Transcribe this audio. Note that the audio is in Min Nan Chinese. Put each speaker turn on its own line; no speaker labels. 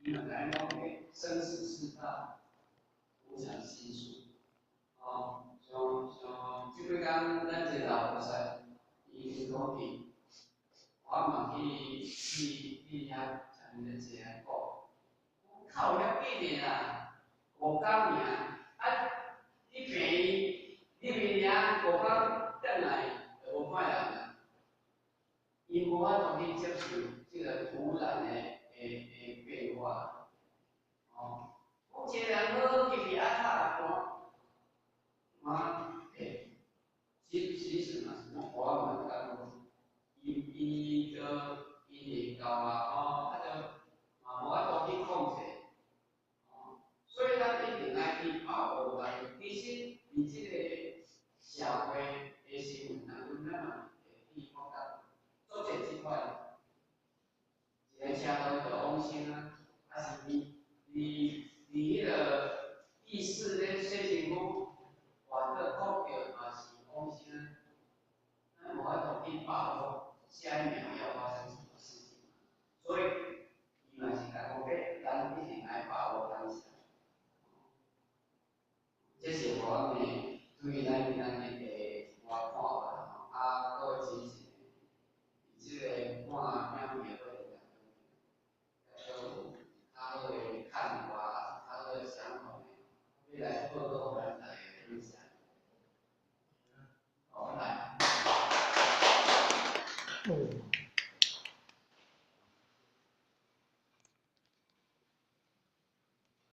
伊嘛知影講欸，生死事大，無常心術。哦，像像這幾工咱一個老菩薩，伊講去，我嘛去去去遐參伊咧坐遐講，哭遐緊的啦，5工爾，啊，去病院入去爾，五工轉來就無看人啦。伊無法度去接受這個突然的變化，哦，講一個人好入去啊，哭啊，欸，其實嘛是我嘛感覺，伊伊就伊會到啊，吼，啊就嘛無法度去控制，哦，所以咱一定愛去把握來。其實佇這個社會的新聞當中，咱嘛會去發覺，做者這款，一個車禍就往生啊，啊是佇佇佇彼個意識咧洗身軀，活閣哭著嘛是往生啊，咱無法度去把握下一秒要發生什麼事情，所以